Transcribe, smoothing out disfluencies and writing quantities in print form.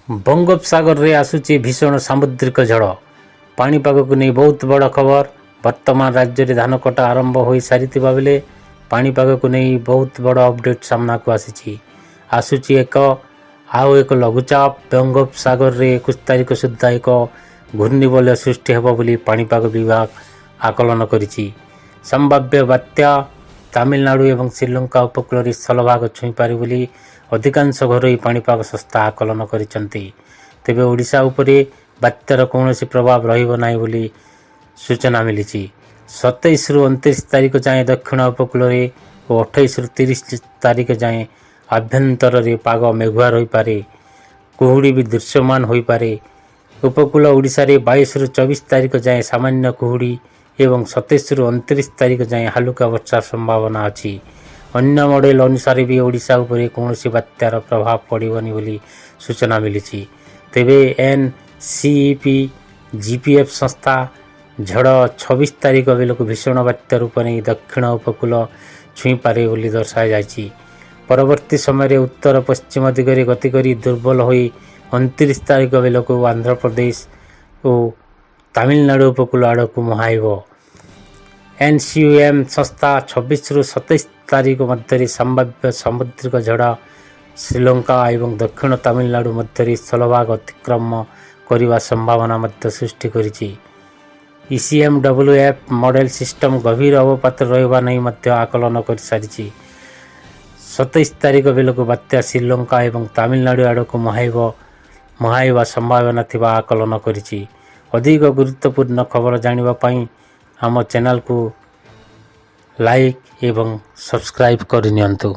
ବଙ୍ଗୋପସାଗରରେ ଆସୁଛି ଭୀଷଣ ସାମୁଦ୍ରିକ ଝଡ଼। ପାଣିପାଗକୁ ନେଇ ବହୁତ ବଡ଼ ଖବର। ବର୍ତ୍ତମାନ ରାଜ୍ୟରେ ଧାନ କଟା ଆରମ୍ଭ ହୋଇସାରିଥିବା ବେଳେ ପାଣିପାଗକୁ ନେଇ ବହୁତ ବଡ଼ ଅପଡେଟ୍ ସାମ୍ନାକୁ ଆସିଛି। ଆସୁଛି ଆଉ ଏକ ଲଘୁଚାପ। ବଙ୍ଗୋପସାଗରରେ 21 ତାରିଖ ସୁଦ୍ଧା ଏକ ଘୂର୍ଣ୍ଣିବଳୟ ସୃଷ୍ଟି ହେବ ବୋଲି ପାଣିପାଗ ବିଭାଗ ଆକଳନ କରିଛି। ସମ୍ଭାବ୍ୟ ବାତ୍ୟା ତାମିଲନାଡୁ ଏବଂ ଶ୍ରୀଲଙ୍କା ଉପକୂଳରେ ସ୍ଥଳଭାଗ ଛୁଇଁପାରେ ବୋଲି ଅଧିକାଂଶ ଘରୋଇ ପାଣିପାଗ ସଂସ୍ଥା ଆକଳନ କରିଛନ୍ତି। ତେବେ ଓଡ଼ିଶା ଉପରେ ବାତ୍ୟାର କୌଣସି ପ୍ରଭାବ ରହିବ ନାହିଁ ବୋଲି ସୂଚନା ମିଳିଛି। 27ରୁ 29 ତାରିଖ ଯାଏଁ ଦକ୍ଷିଣ ଉପକୂଳରେ ଓ 28ରୁ 30 ତାରିଖ ଯାଏଁ ଆଭ୍ୟନ୍ତରରେ ପାଗ ମେଘୁଆ ରହିପାରେ। କୁହୁଡ଼ି ବି ଦୃଶ୍ୟମାନ ହୋଇପାରେ। ଉପକୂଳ ଓଡ଼ିଶାରେ 22ରୁ 24 ତାରିଖ ଯାଏଁ ସାମାନ୍ୟ କୁହୁଡ଼ି ଏବଂ 27ରୁ 29 ତାରିଖ ଯାଏଁ ହାଲୁକା ବର୍ଷାର ସମ୍ଭାବନା ଅଛି। ଅନ୍ୟ ମଡେଲ ଅନୁସାରେ ବି ଓଡ଼ିଶା ଉପରେ କୌଣସି ବାତ୍ୟାର ପ୍ରଭାବ ପଡ଼ିବନି ବୋଲି ସୂଚନା ମିଳିଛି। ତେବେ ଏନ୍ ସିଇପି ଜିପିଏଫ୍ ସଂସ୍ଥା ଝଡ଼ 26 ତାରିଖ ବେଳକୁ ଭୀଷଣ ବାତ୍ୟା ରୂପ ନେଇ ଦକ୍ଷିଣ ଉପକୂଳ ଛୁଇଁପାରେ ବୋଲି ଦର୍ଶାଯାଇଛି। ପରବର୍ତ୍ତୀ ସମୟରେ ଉତ୍ତର ପଶ୍ଚିମ ଦିଗରେ ଗତି କରି ଦୁର୍ବଳ ହୋଇ 29 ତାରିଖ ବେଳକୁ ଆନ୍ଧ୍ରପ୍ରଦେଶ ଓ ତାମିଲନାଡୁ ଉପକୂଳ ଆଡ଼କୁ ମୁହାଁଇବ। ଏନ୍ସିୟୁଏମ୍ ସଂସ୍ଥା 26ରୁ 27 ତାରିଖ ମଧ୍ୟରେ ସମ୍ଭାବ୍ୟ ସାମୁଦ୍ରିକ ଝଡ଼ ଶ୍ରୀଲଙ୍କା ଏବଂ ଦକ୍ଷିଣ ତାମିଲନାଡୁ ମଧ୍ୟରେ ସ୍ଥଳଭାଗ ଅତିକ୍ରମ କରିବା ସମ୍ଭାବନା ମଧ୍ୟ ସୃଷ୍ଟି କରିଛି। ଇସିଏମ୍ଡବ୍ଲ୍ୟୁଏଫ୍ ମଡେଲ ସିଷ୍ଟମ ଗଭୀର ଅବପାତ ରହିବା ନେଇ ମଧ୍ୟ ଆକଳନ କରିସାରିଛି। 27 ତାରିଖ ବେଳକୁ ବାତ୍ୟା ଶ୍ରୀଲଙ୍କା ଏବଂ ତାମିଲନାଡୁ ଆଡ଼କୁ ମୁହାଁଇବା ସମ୍ଭାବନା ଥିବା ଆକଳନ କରିଛି। ଅଧିକ ଗୁରୁତ୍ୱପୂର୍ଣ୍ଣ ଖବର ଜାଣିବା ପାଇଁ ଆମ ଚ୍ୟାନେଲକୁ ଲାଇକ୍ ଏବଂ ସବସ୍କ୍ରାଇବ୍ କରିନିଅନ୍ତୁ।